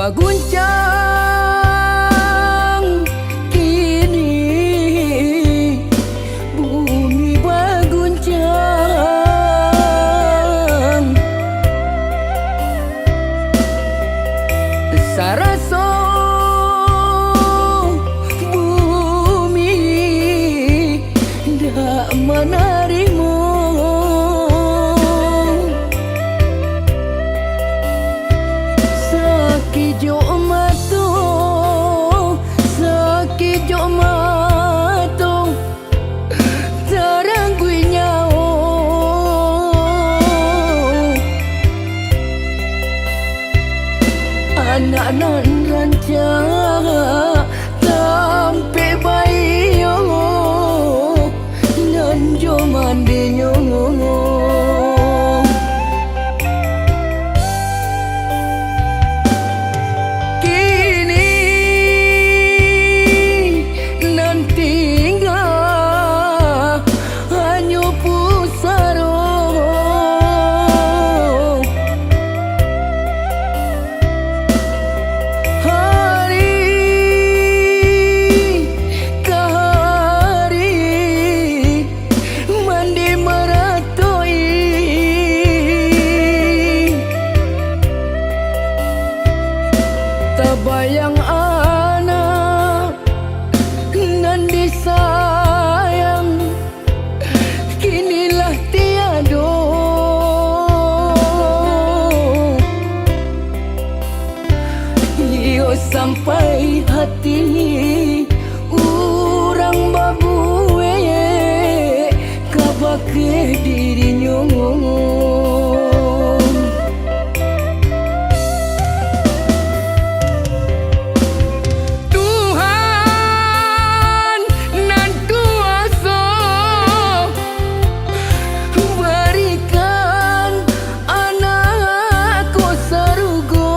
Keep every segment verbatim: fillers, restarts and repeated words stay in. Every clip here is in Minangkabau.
Baguncang kini, bumi baguncang. Saraso bumi dak manarimo. Sakijok mato, sakijok mato, tarangguih nyawo. Anak nan rancak tampek baiyo, nan jo mandinyo. Kini nan tingga hanyo pusaro. Hari ka hari mande maratoi. Tabayang anak nan disayang, kini lah tiado. Iyo sampai hati urang babuek kabake dirinyo. Tuhan nan kuaso, barikan anak ko sarugo.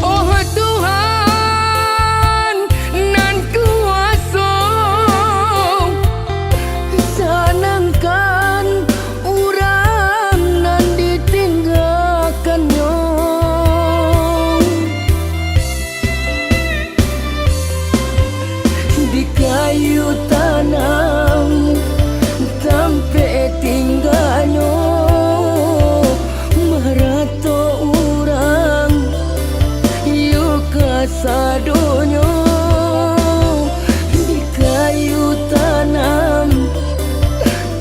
Oh Tuhan nan kuaso, sanangkan urang nan ditinggakannyo. Di kayu tanam tampek tingganyo, marato urang iyo kasadonyo. Di kayu tanam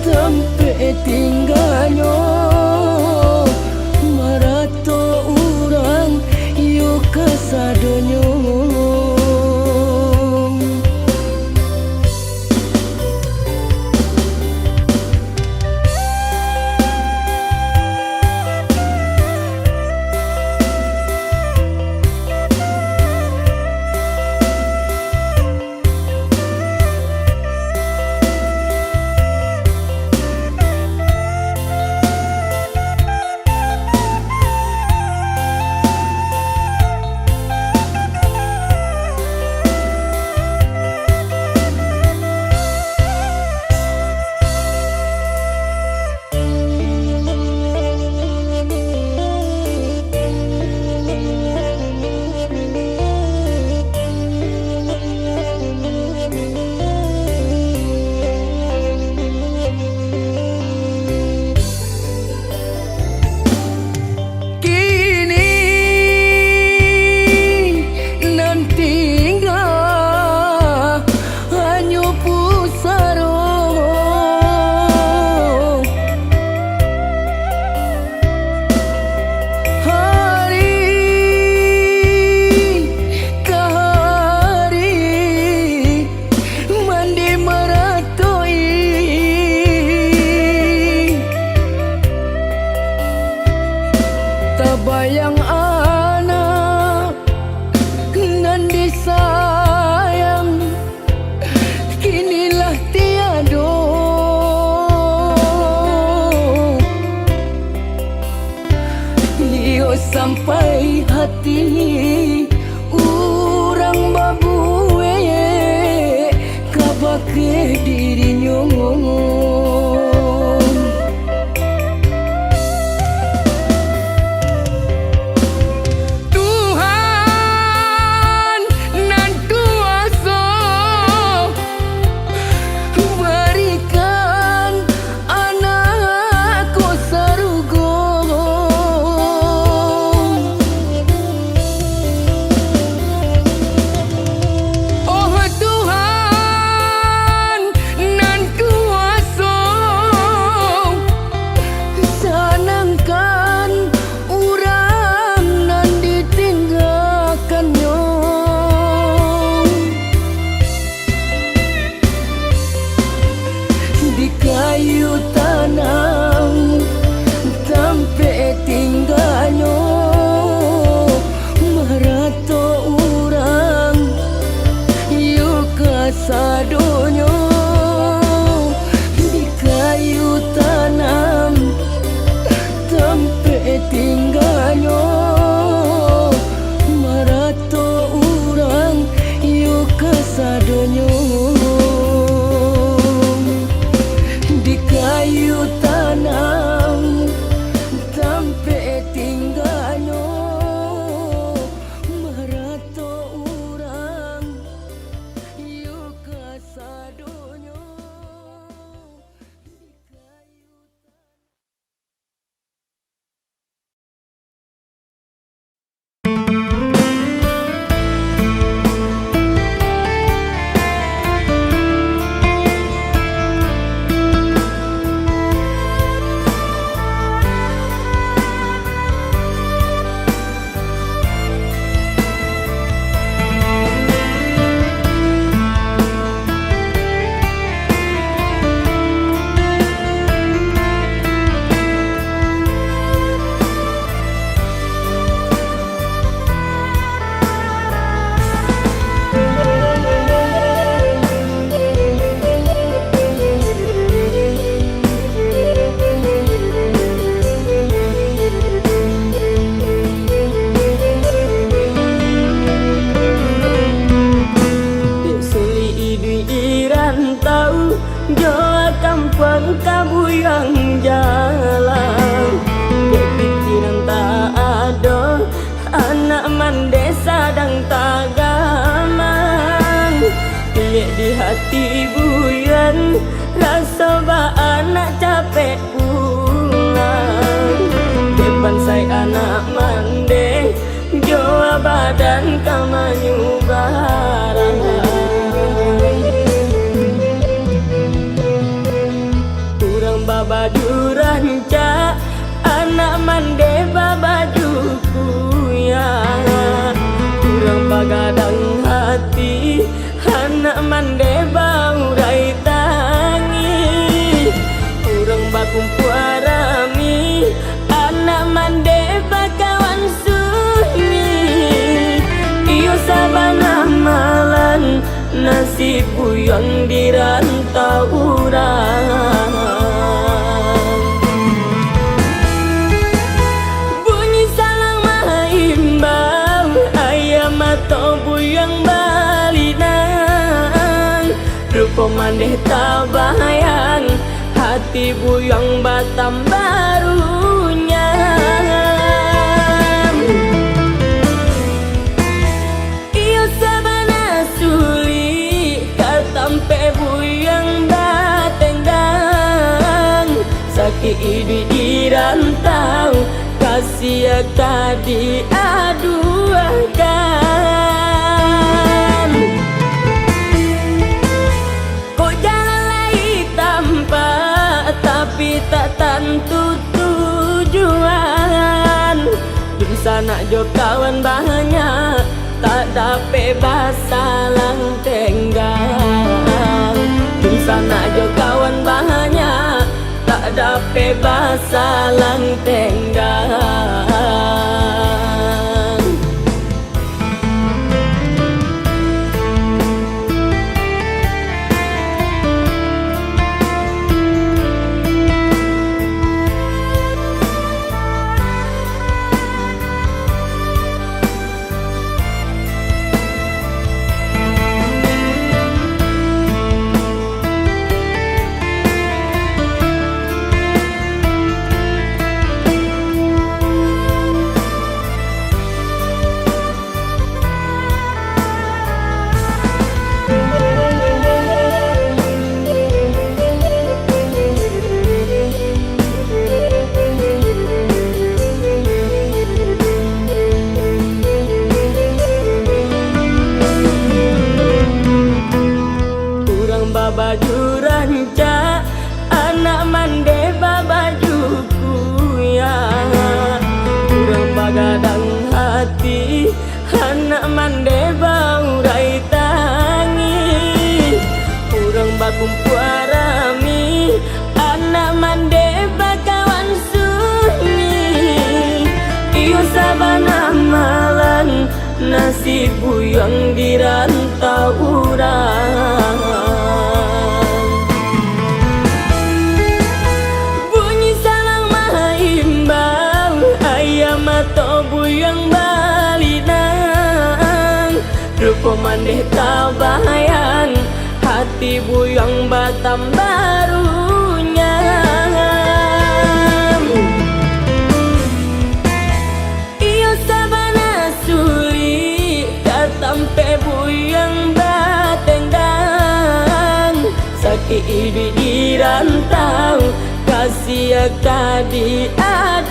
tampek tingganyo, marato urang iyo kasadonyo. Kini nan tingga hanyo pusaro. Hari ka hari mande maratoi. Tabayang anak nan disayang, kini lah tiado. Iyo sampai hati urang babuek kabake dirinyo. Ati buyuang, raso baanak capek pulang. Dek bansaik anak mandeh, jo badan ka manyubarang. Urang babaju rancak, anak mandeh babaju kuyak. Urang bagadang ati, anak mandeh baurai tangih. Urang bakumpua rami, anak mandeh bakawan sunyi. Iyo sabana malang, nasib buyuang di rantau urang. Bunyi salang maimbau, aia mato buyuang balinang. Rupo mandeh tabayang, ati buyuang batambah runyam. Iyo sabana sulik ka tampek buyuang batenggang. Sakik iduik di rantau, kasiah ka diaduahkan. Kok jalan lai tampak, tapi tak tantu tujuan. Dunsanak jo kawan banyak, tak dapek basalang tenggang. Dunsanak jo kawan banyak, tak dapek basalang tenggang. Urang babaju rancak, anak mandeh babaju kuyak. Urang bagadang ati, anak mandeh baurai tangih. Urang bakumpua rami, anak mandeh bakawan sunyi. Iyo sabana malang, nasib buyuang di rantau urang. Bunyi salang maimbau, aia mato buyuang balinang. Rupo mandeh tabayang, ati buyuang batambah runyam. Iyo sabana sulik ka tampek buyuang batenggang. Sakik iduik di rantau, kasiah ka diaduahkan.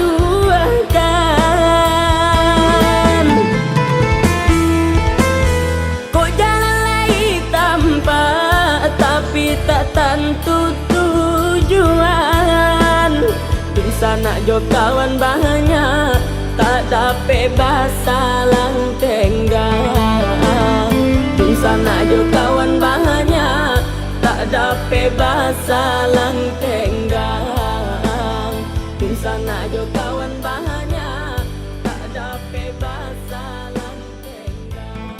Kok jalan lai tampak, tapi tak tantu tujuan. Dunsanak jo kawan banyak, tak dapek basalang tenggang. Dunsanak jo kawan banyak, tak dapek basalang tenggang. Dunsanak jo kawan banyak, tak dapek basalang tenggang.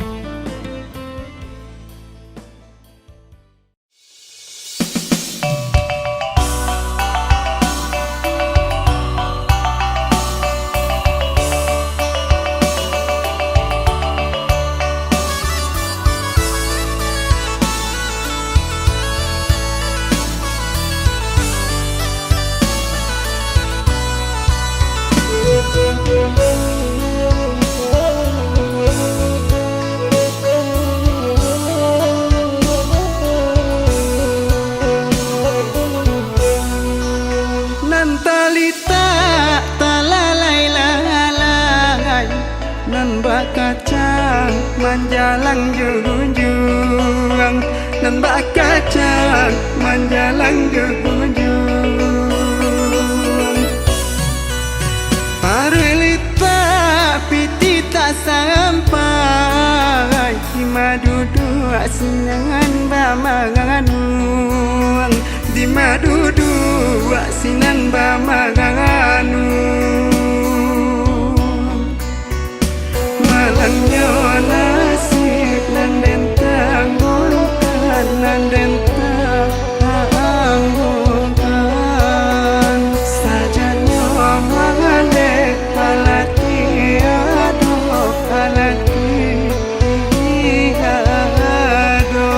Manjalang jo ujung, nan bakacang manjalang jo ujung. Paruik litak pitih tak sampai, di ma duduak sinan bamanuang, di ma duduak sinan bamanuang. Malangnyo nasib nan den tangguangkan, nan den tangguangkan. Sajaknyo maleh alatih ado, alatih ado.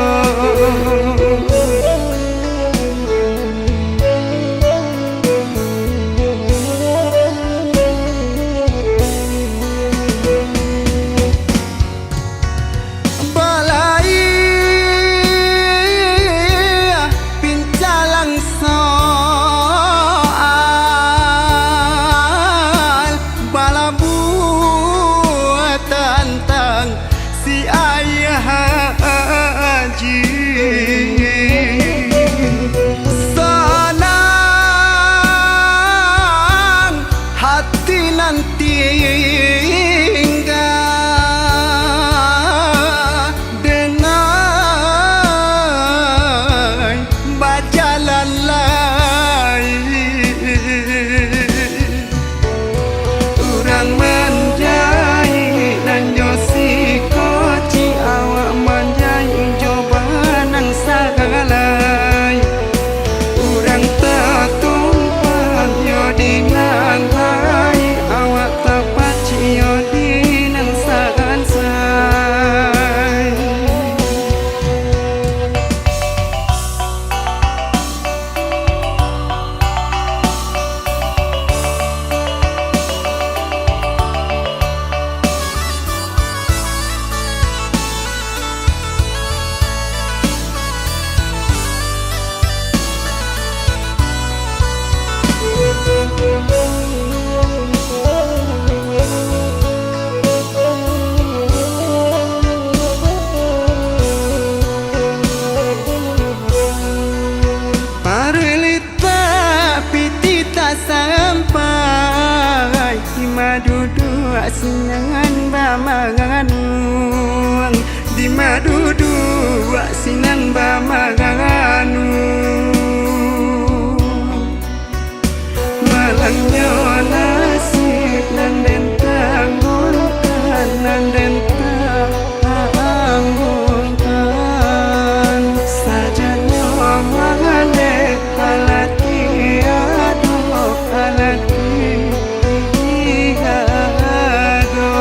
Balai pincalang soal balabuah tantang si Ayah Haji. Sanang hati nan tingga, denai bajalan lai. Urang manjaik nan jo siko, cik awak manjaik jo banang sagalai. Urang tatumpang yo di nan laik, awak tapacik yo di nan sansai. Paruik litak pitih tak sampai, di ma duduak sinan bamanuang, di ma duduak sinan bamanuang. Malangnyo nasib nan den tangguangkan, nan den tangguangkan. Sajaknyo maleh alatih ado, alatih ado.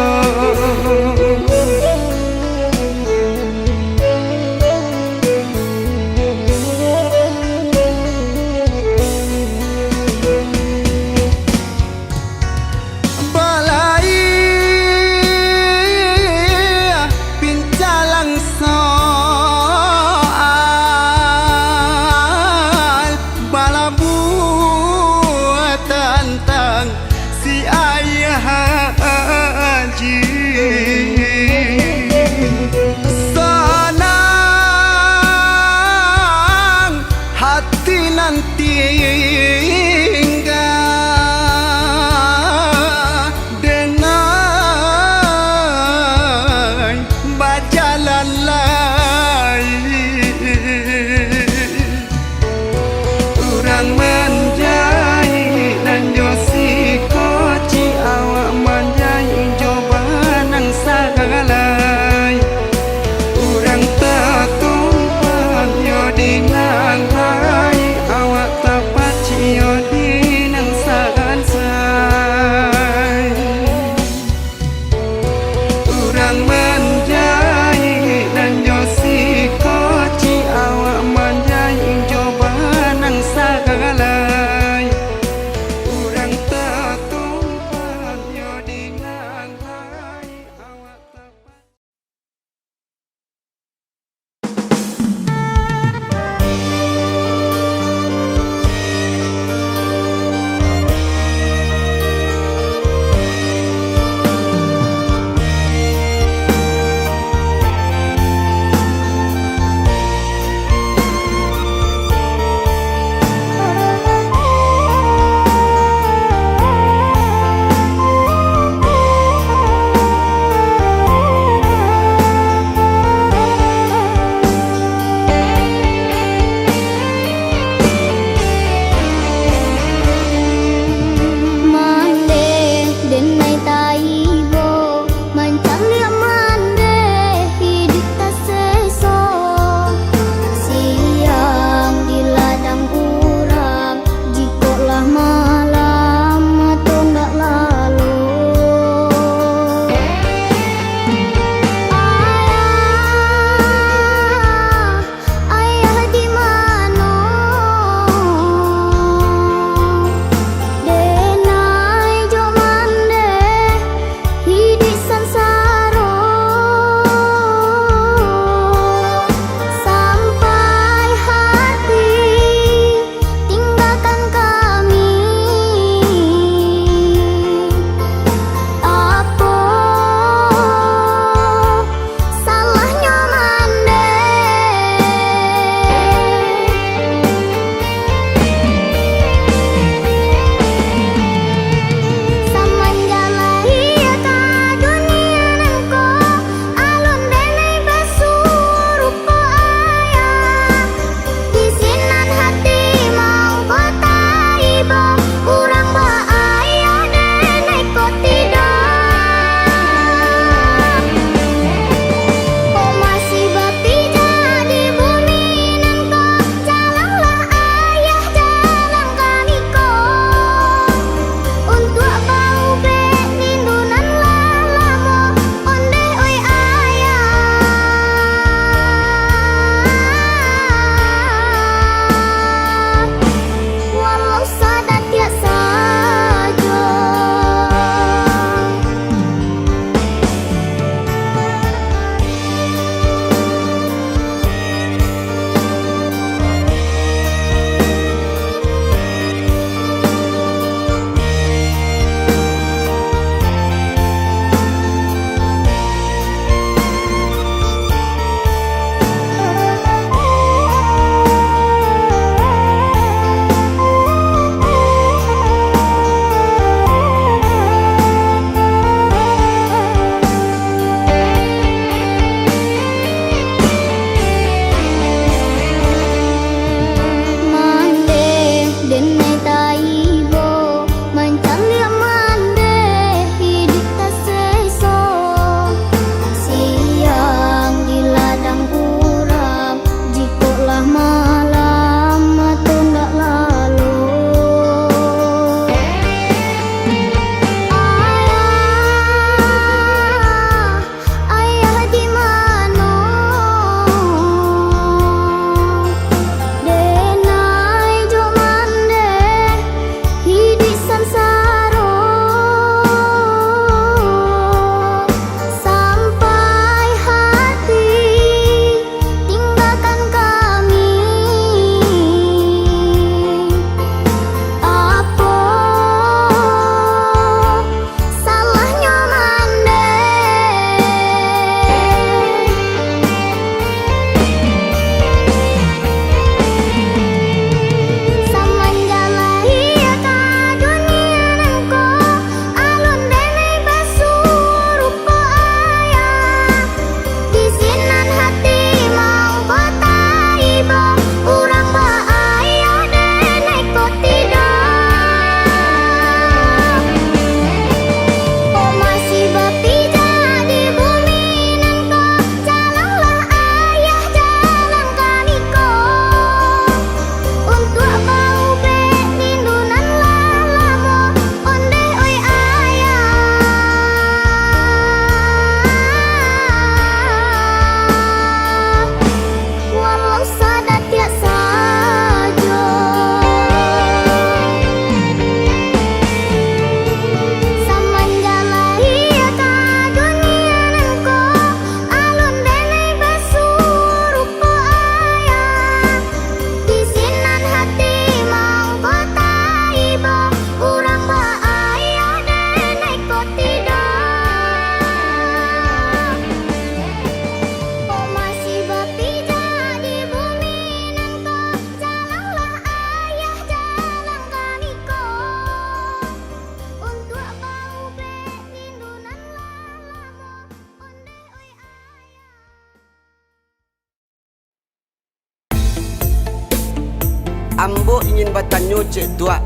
Ambo ingin batanyo, Cek Tuak.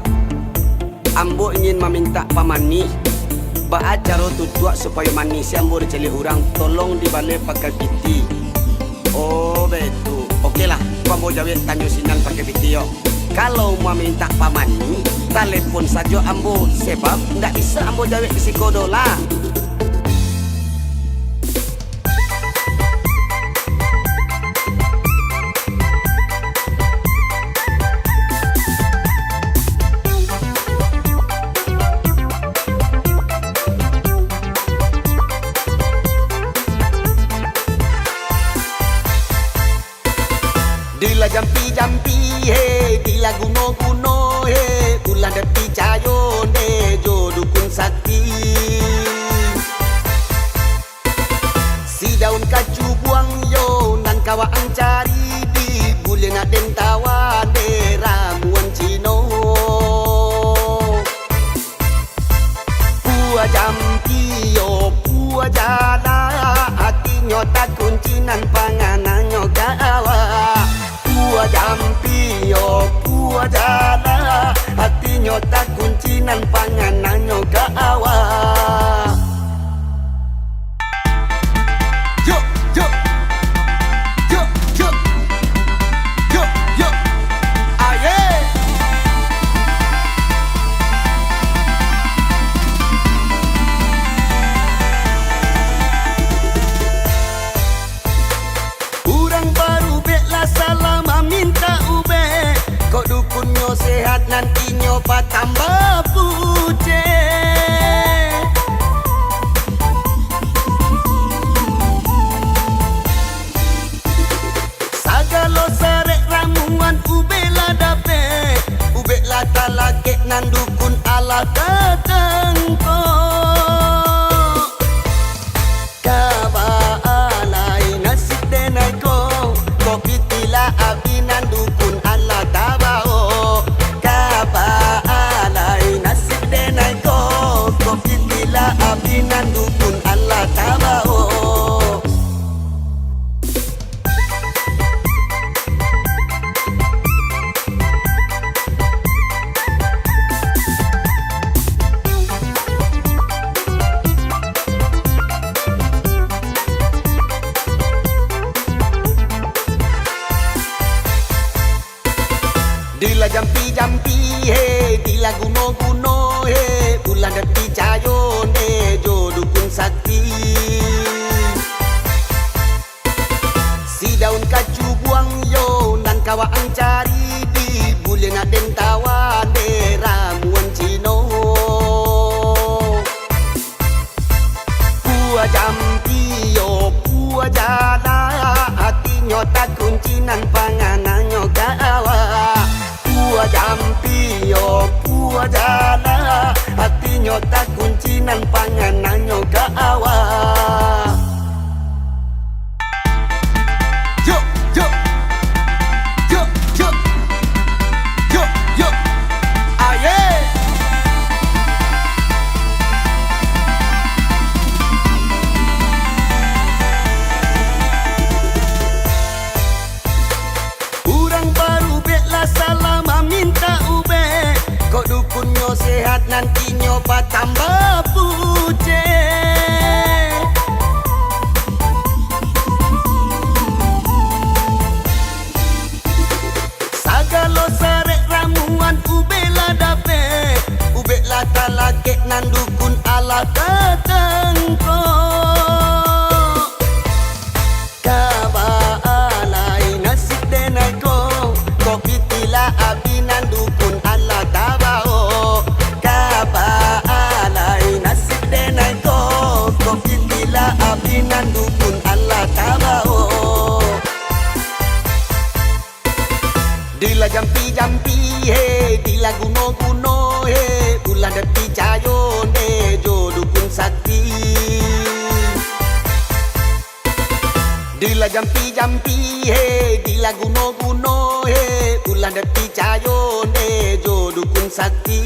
Ambo ingin mamintak pamanih. Baa caro tu, Tuak, supayo manih si ambo dicaliak urang? Tolong dibaleh pakai pitih. Oh, baitu. Okelah, ambo jawek tanyo sinan pakai pitih yo. Kalau mamintak pamanih, talepon sajo ambo, sebab ndak bisa ambo jawek di siko doh lah. Dilah jampi-jampi he, dilah guno-guno he, ulah dek picayo nde jo dukun sakti. Si daun kacubuang yo nan kawa ang cari, di buliah nak den tawa nde ramuan Cino. Pua jampi yo, pua jala, atinyo takunci nan pangananyo ka awak. Pua jampi yo, pua jala, atinyo takunci nan pangananyo ka awak. Yo, yo. Yo, yo. Yo, yo. Aye. Urang barubek lah salah mamintak ubek. Kok dukunnyo sehat, nan inyo batambah pucek. Sagalo sarek ramuan ubek lah dapek, ubek lah talakek, nan dukun alah tatangkok. Ka baa lai nasib den ai ko, kok pitih lah abih, nan dukun alah tabao. Ka baa lai nasib den ai ko, kok pitih lah abih, nan dukun alah tabao. Dilah jampi-jampi he, dilah guno-guno he, ulah dek picayo nde jo dukun sakti. Si daun kacubuang yo nan kawa ang cari, di buliah nak den tawa nde ramuan Cino. Pua jampi yo, pua jala, atinyo takunci nan pangananyo ka awak. Pua jampi yo, pua jala, atinyo takunci nan pangananyo ka awak. Yo, yo. Yo, yo. Yo, yo. Aye. Urang barubek lah salah mamintak ubek. Kok dukunnyo sehat, nan inyo batambah pucek. Sagalo sarek ramuan ubek lah dapek, ubek lah talakek, nan dukun alah tatangkok. Ka baa lai nasib den ai ko, kok pitih lah abih, nan dukun alah tabao. Ka baa lai nasib den ai ko, kok pitih lah abih, nan dukun alah tabao. Dilah jampi-jampi he, dilah guno-guno he, ulah dek picayo nde jo dukun sakti. Dilah jampi-jampi he, dilah guno-guno he, ulah dek picayo nde jo dukun sakti.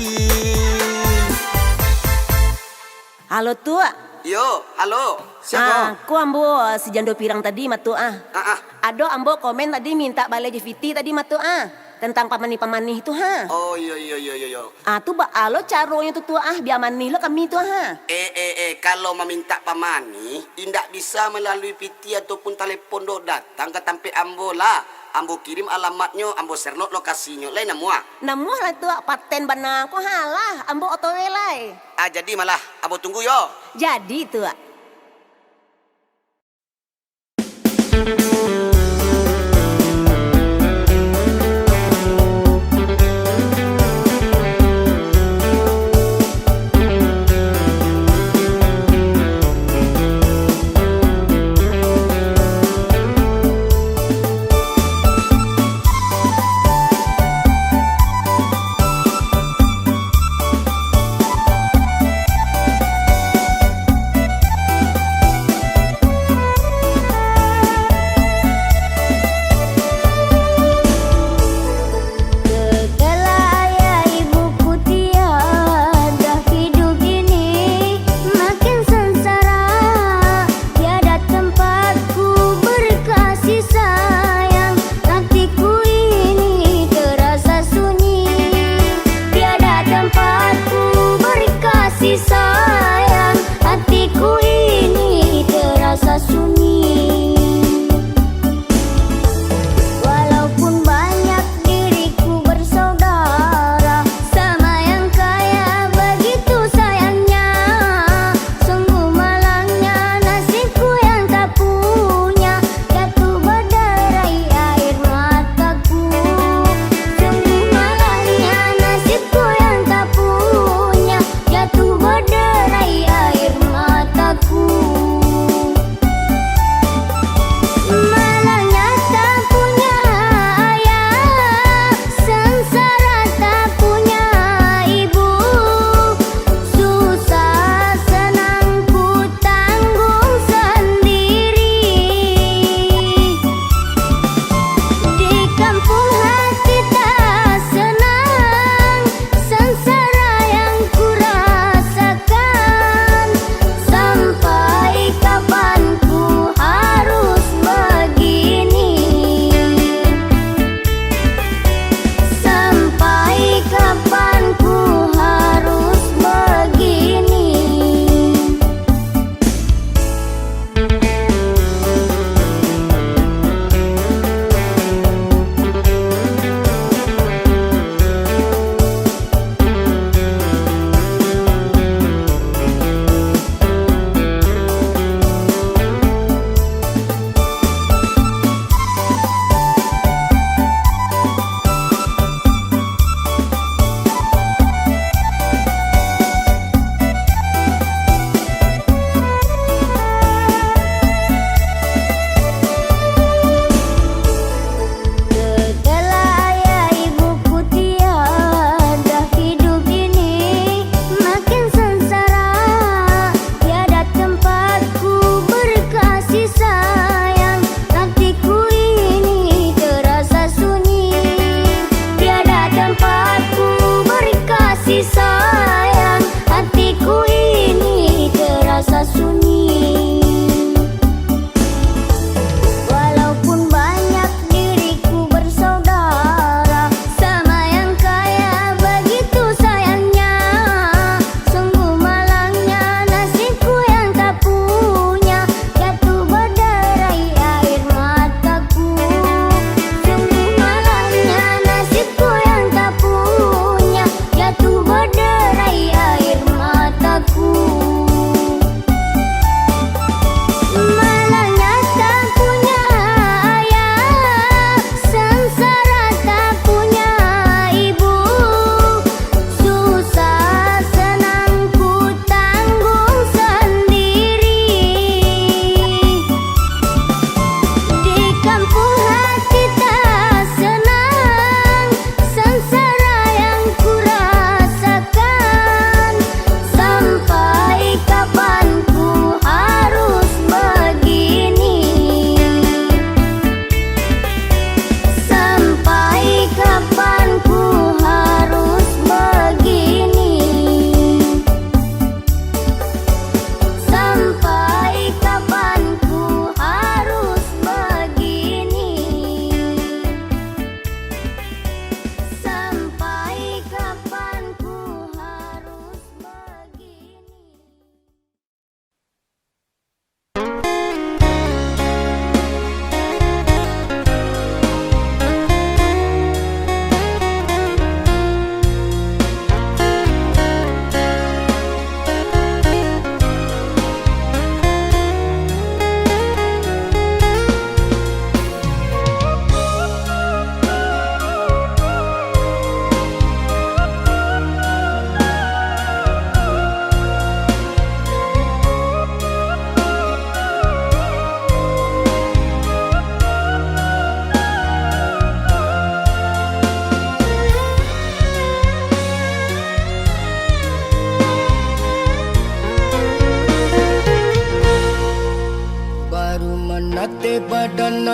Halo, Tuak. Yo, halo. Sia ko? Ah, ko ambo, si Jando Pirang tadi, Matuk, ah. Ah, ah. Ado ambo komen tadi mintak baleh jo pitih tadi, Matuk, ah. Tantang pamanih-pamanih tu, ha. Oh, iyo, iyo, iyo, iyo, iyo. Ah, tu baa lo caronyo tu, Tuak, ah, bia manih lo kami tu, ha. Eh, eh, eh, kalau mamintak pamanih, indak bisa malalui pitih ataupun talepon dok datang ka tampek ambo lah. Ambo kirim alamatnyo, ambo share lo-, lokasinyo, lai namuah? Namuah lah, Tuak, paten bana ko, ha lah, ambo oto we lai. Ah, jadi malah, ambo tunggu yo. Jadi, Tuak.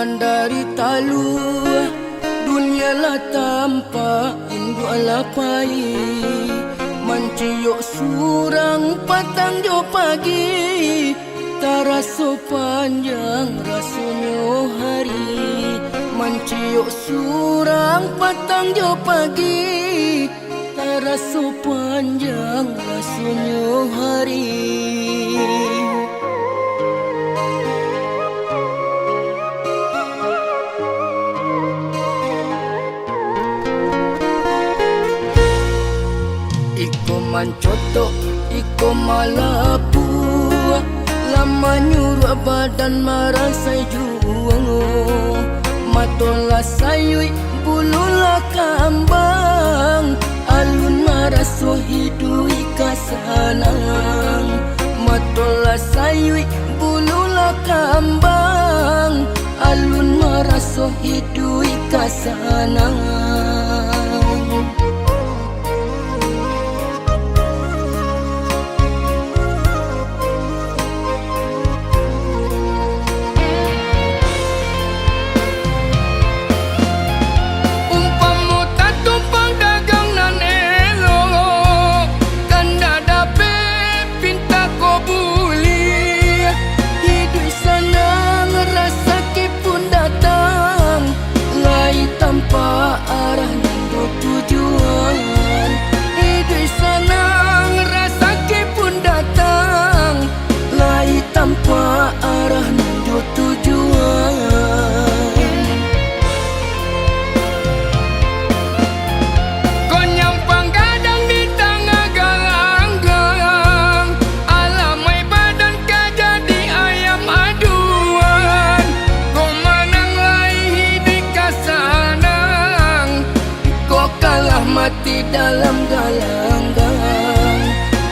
Dari taluah dunia lah tampak, induak lah pai. Manciyok surang patang jo pagi, taraso panjang rasonyo hari. Manciyok surang patang jo pagi, taraso panjang rasonyo hari. Iko mancotok, iko malapuak, lah manyuruak badan marasai juo. Mato lah sayuik, bulu lah kambang, alun maraso hiduik ka sanang. Mato lah sayuik, bulu lah kambang, alun maraso hiduik ka sanang. Umpamo tatumpang dagang nan elok, kandak dapek pintak ko buliah. Hiduik sanang, rasaki pun datang, lai tampak arah nan jo tujuan. Hiduik sanang, rasaki pun datang, lai tampak arah nan jo tujuan. Ko nyampang gadang di tangah galanggang, alamai badan ka jadi ayam aduan. Ko manang lai hiduik ka sanang, ko kalah mati dalam galanggang.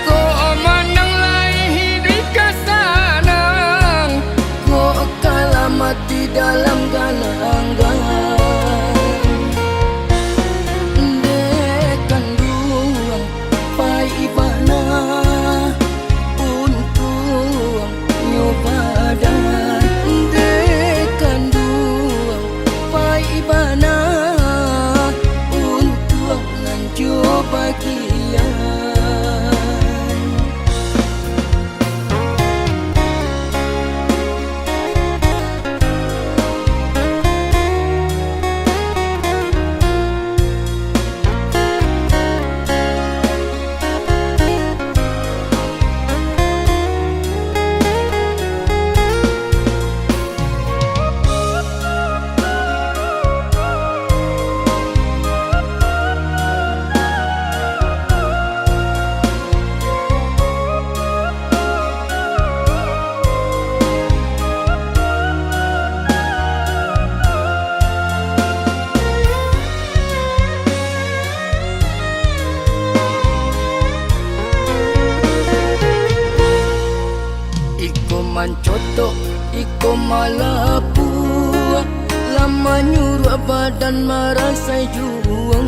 Ko manang lai hiduik ka sanang, ko kalah mati dalam galanggang. Dek kanduang, pai bana untuang nyo badan. Dek kanduang, pai bana untuang nan jo bagian. Iko mancotok, iko malapuak, lah manyuruak badan marasai juo.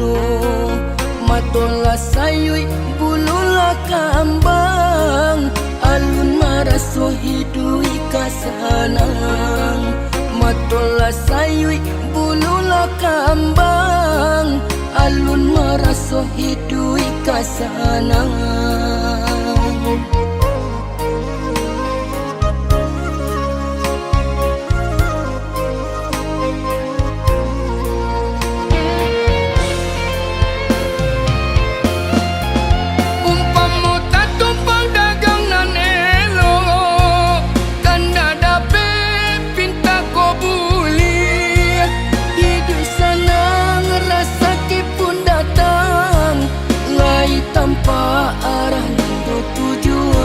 Mato lah sayuik, bulu lah kambang, alun maraso hiduik ka sanang. Mato lah sayuik, bulu lah kambang, alun maraso hiduik ka sanang. Umpamo tatumpang dagang nan elok, kandak dapek pintak ko buliah. Hiduik sanang, rasaki pun datang, lai tampak arah nan jo tujuan.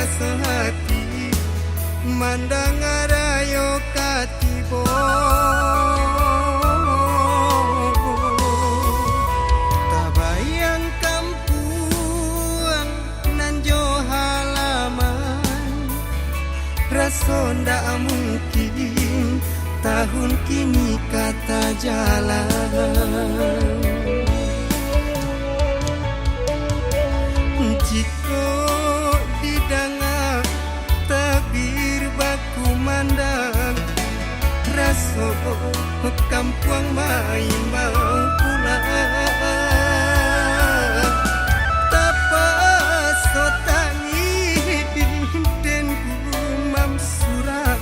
Raso hati mandanga rayo ka tibo. Tabayang kampuang nan jo halaman, raso ndak mungkin tahun kini ka tajalan. Jikok didanga tabir bakumandang, raso kampuang maimbau pulang. Tapaso tangih den gumam surang,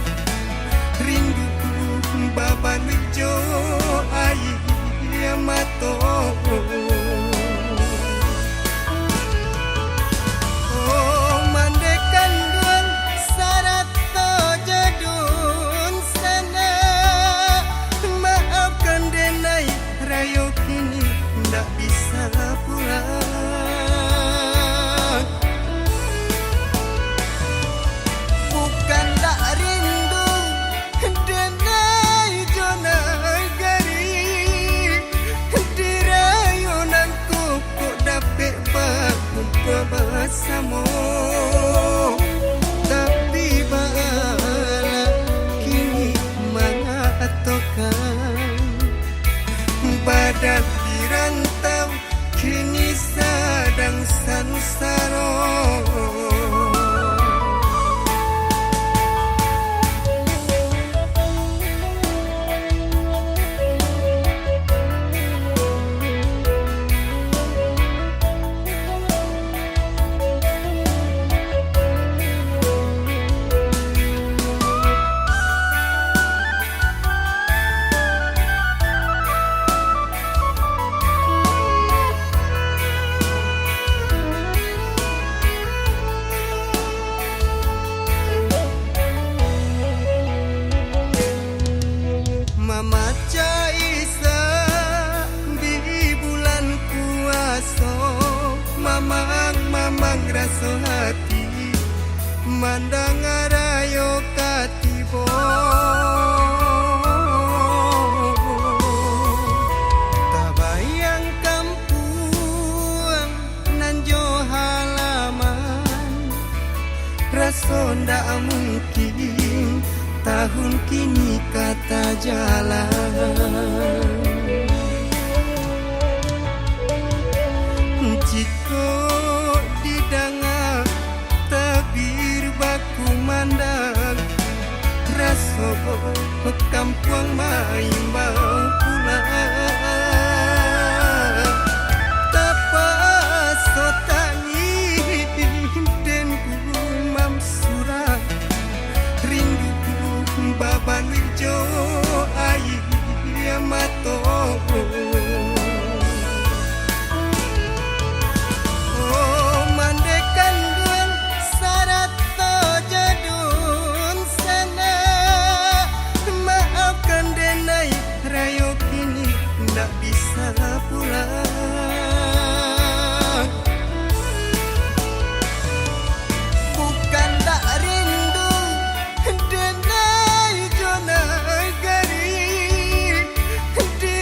rindu babaluik jo aia mato. Oh, mandeh kanduang sarato jo dunsanak, maafkan denai, rayo kini ndak bisa pulang. Bukan ndak rindu denai jo nagari, di rayo nan ko kok dapek bakumpua basamo. Tapi baalah kini mangatokan, badan di rantau kini sadang sansaro. Mamacah Isak di bulan puaso, mamang-mamang raso hati, mandanga rayo ka tibo. Tabayang kampuang nan jo halaman, raso ndak mungkin tahun kini ka tajalan. Jikok didanga tabir bakumandang, raso kampuang maimbau pulang. Tapaso tangih den gumam surang, rindu babaluik jo aia mato. Oh, mandeh kanduang sarato jo dunsanak, maafkan denai, rayo kini ndak bisa pulang. Bukan ndak rindu denai jo nagari, di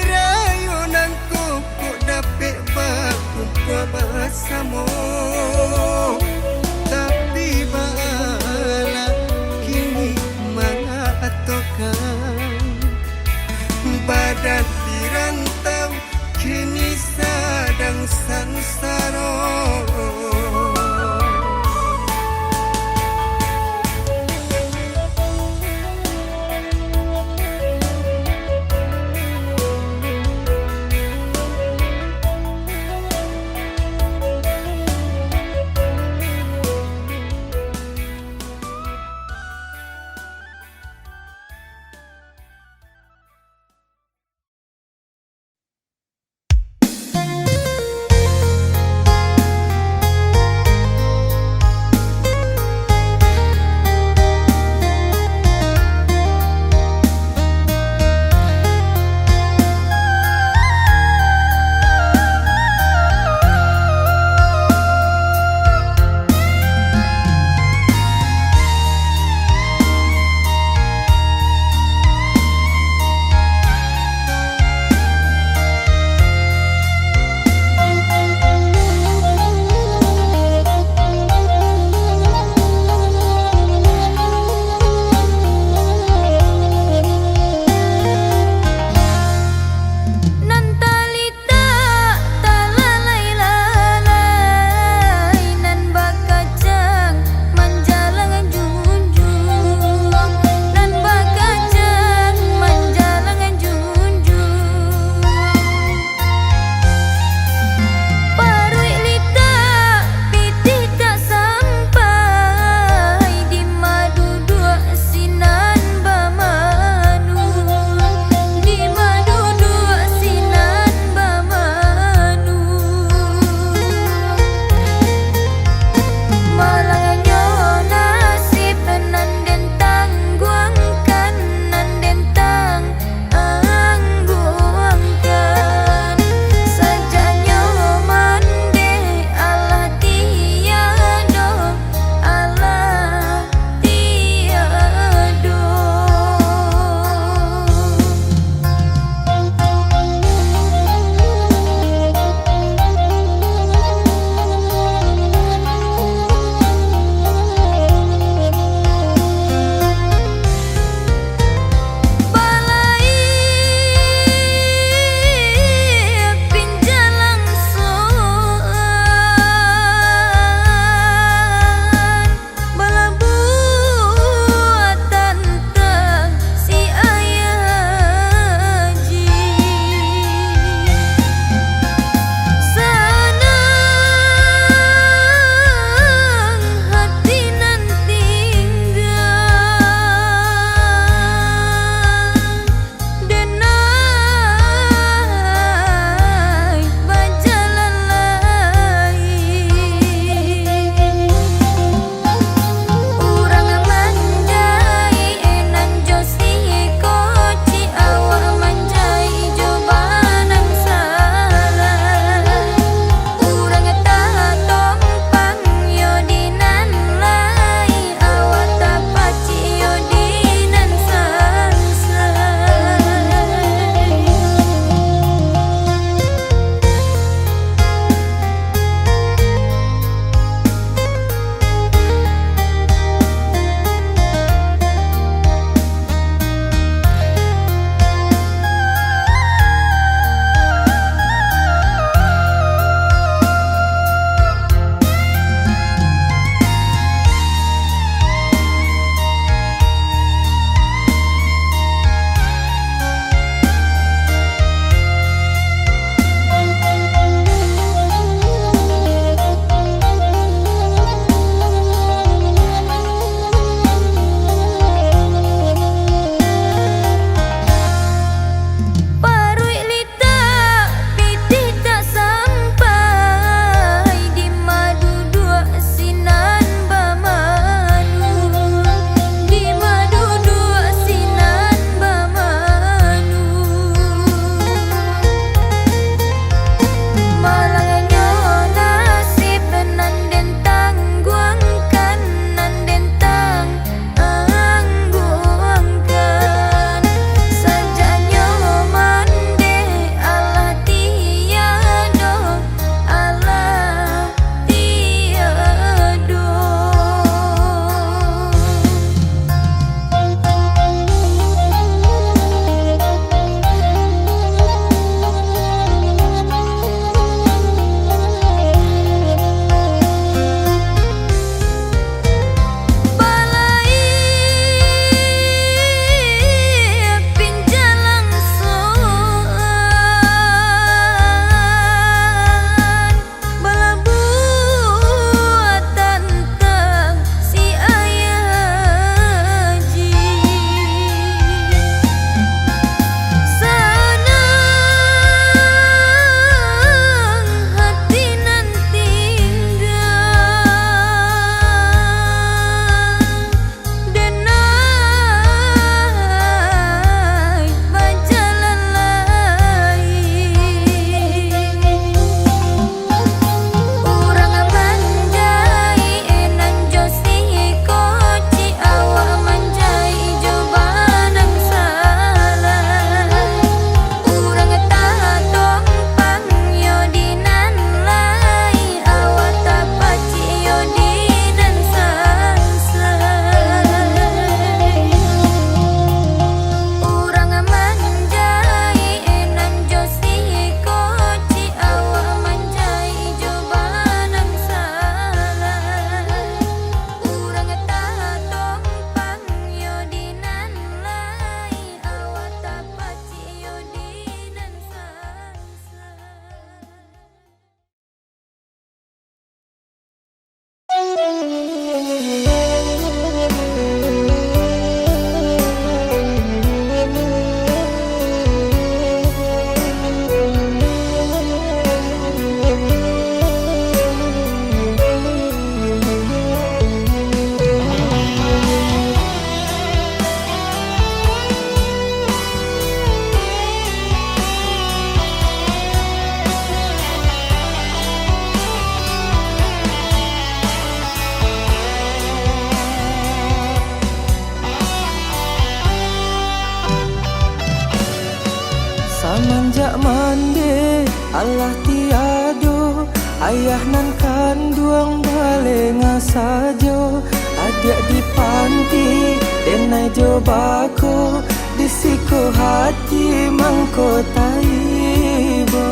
Mandeh, alah tiado, ayah nan kanduang balengah sajo. Adiak di panti, denai jo bako, di siko hati mangko taibo.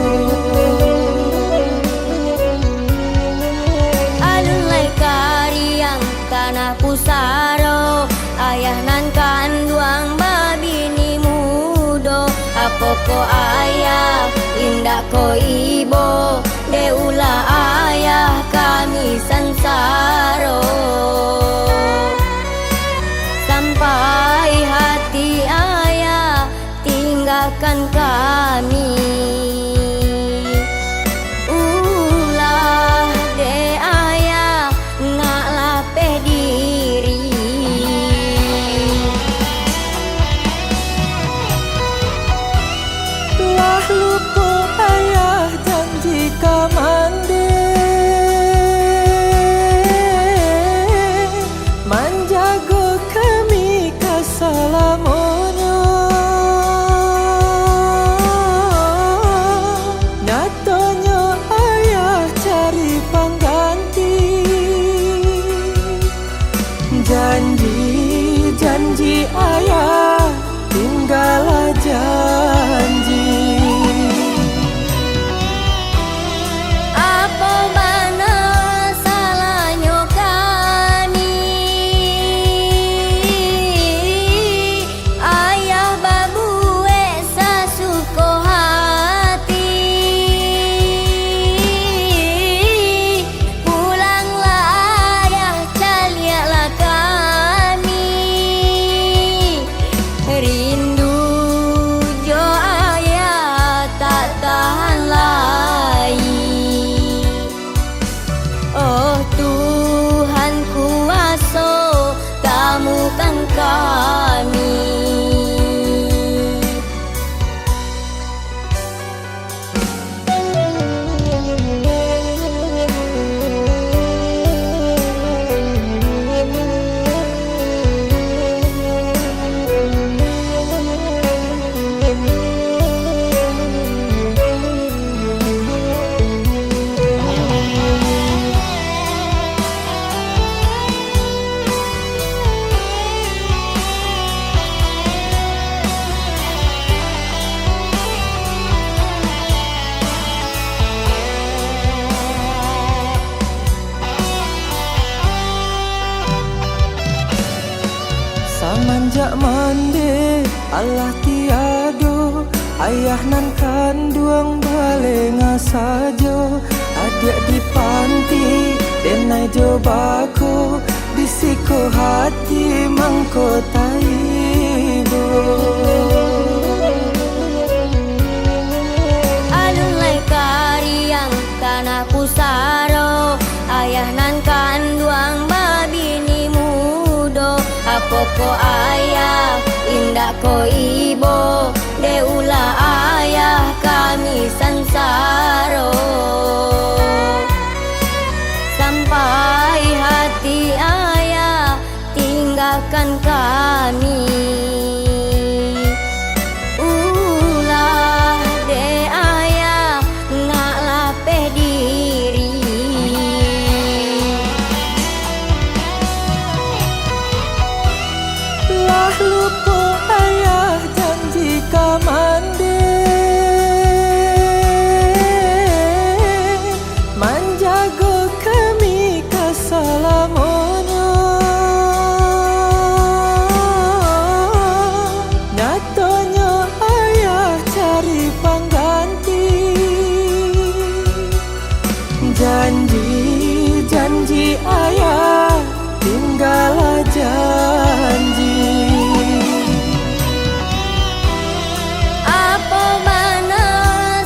Alun lai kariang tanah pusaro, ayah nan kanduang babini mudo. Apokoh ayah, indak ko ibo, dek ulah ayah kami sansaro. Sampai hati ayah tinggakan kami. Ulah dek ayah nak lapeh diri. Lah lupo ayah janji ka mandeh, manjago kami ka salamonyo. Nyatonyo ayah cari pangganti. Janji, janji ayah, tinggalah janji. Apo bana salahnyo kami? Ayah babuwek sasuko hati. Pulanglah ayah, caliaklah kami. Rindu jo ayah tak tahan lai. Oh Tuhan kuaso, tamukan kami. Samanjak mandeh, alah tiado, ayah nan kanduang balengah sajo. Adiak di panti, denai jo bako, di siko hati mangko taibo. Alun lai kariang tanah pusaro, ayah nan kanduang babini mudo. Apokoh ayah, indak ko ibo, dek ulah ayah kami sansaro. Sampai hati ayah tinggakan kami. Ulah dek ayah nak lapeh diri. Lah lupo ayah janji ka mandeh, manjago kami ka salamonyo. Nyatonyo ayah cari pangganti. Janji, janji ayah, tinggalah janji. Apo bana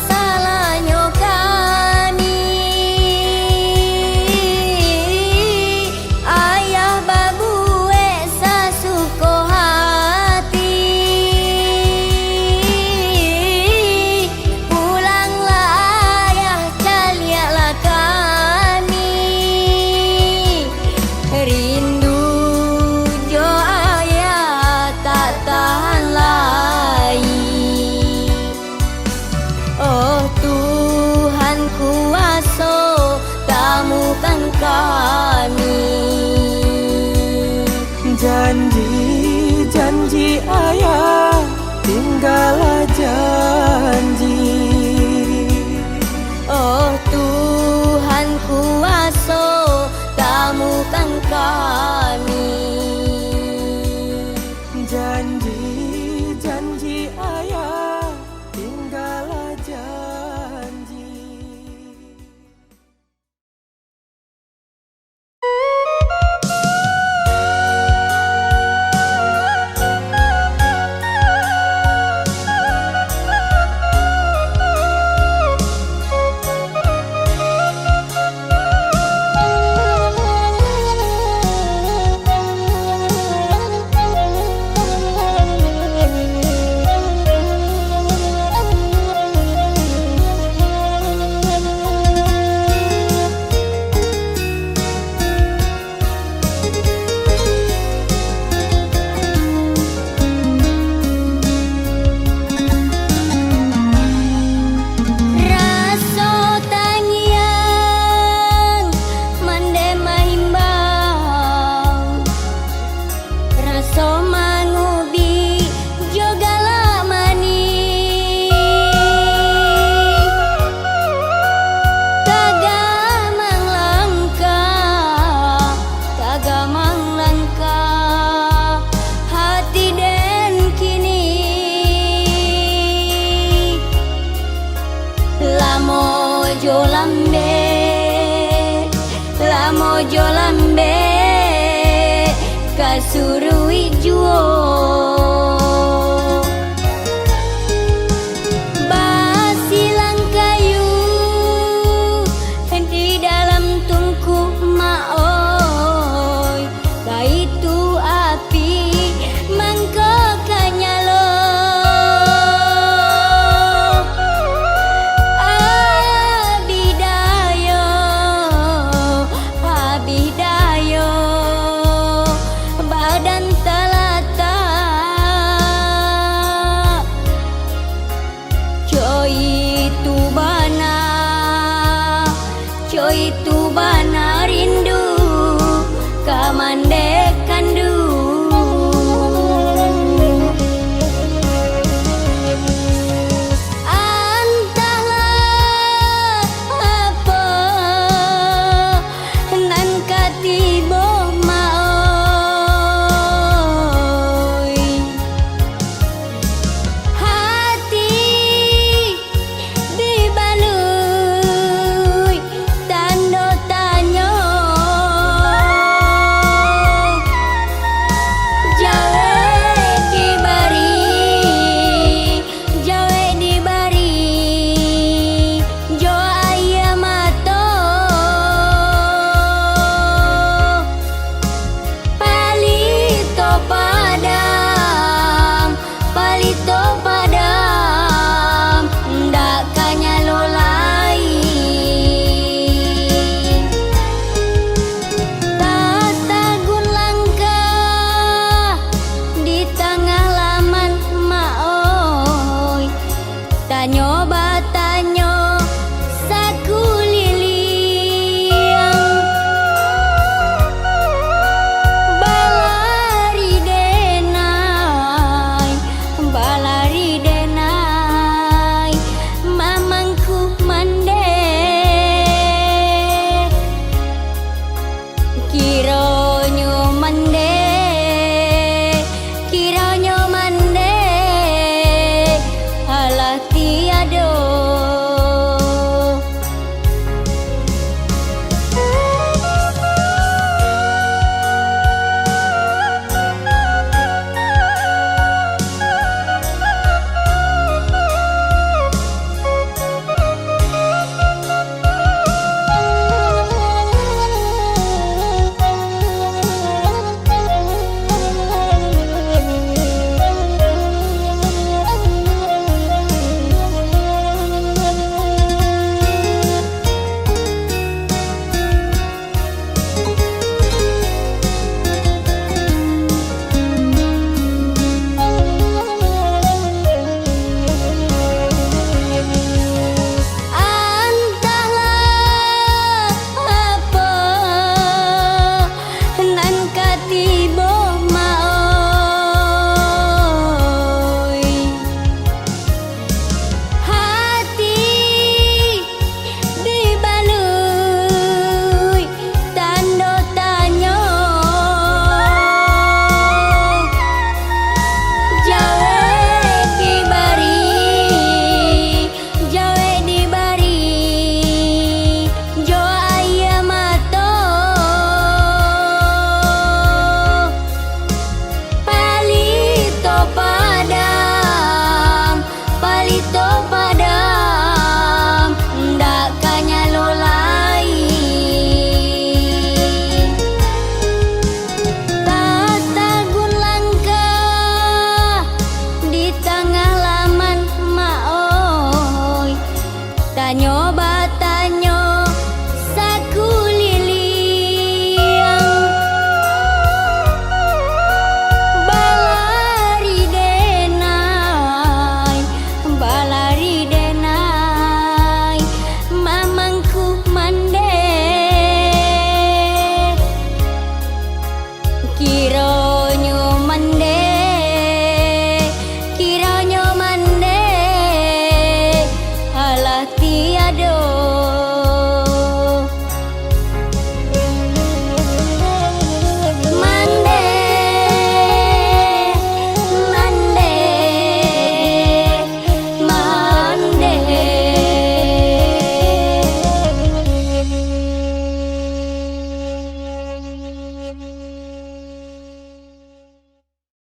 salahnyo kami? Ayah babuwek sasuko hati. Pulanglah ayah, caliaklah kami. Rindu Janji, janji Ayah, tinggallah janji. Oh Tuhan kuaso, tamukan kami. Janji, janji Ayah, tinggallah janji. Raso tangiang mandeh maimbau, raso mangubik jo galak manih. Tagamang langkah, tagamang langkah hati den kini. Lamo jo lambek, lamo jo lambek ka suruik juo. Basilang kayu di dalam tungku, Mak oi, baitu api mangko ka nyalo. Abih dayo, abih dayo, badan talatak Ado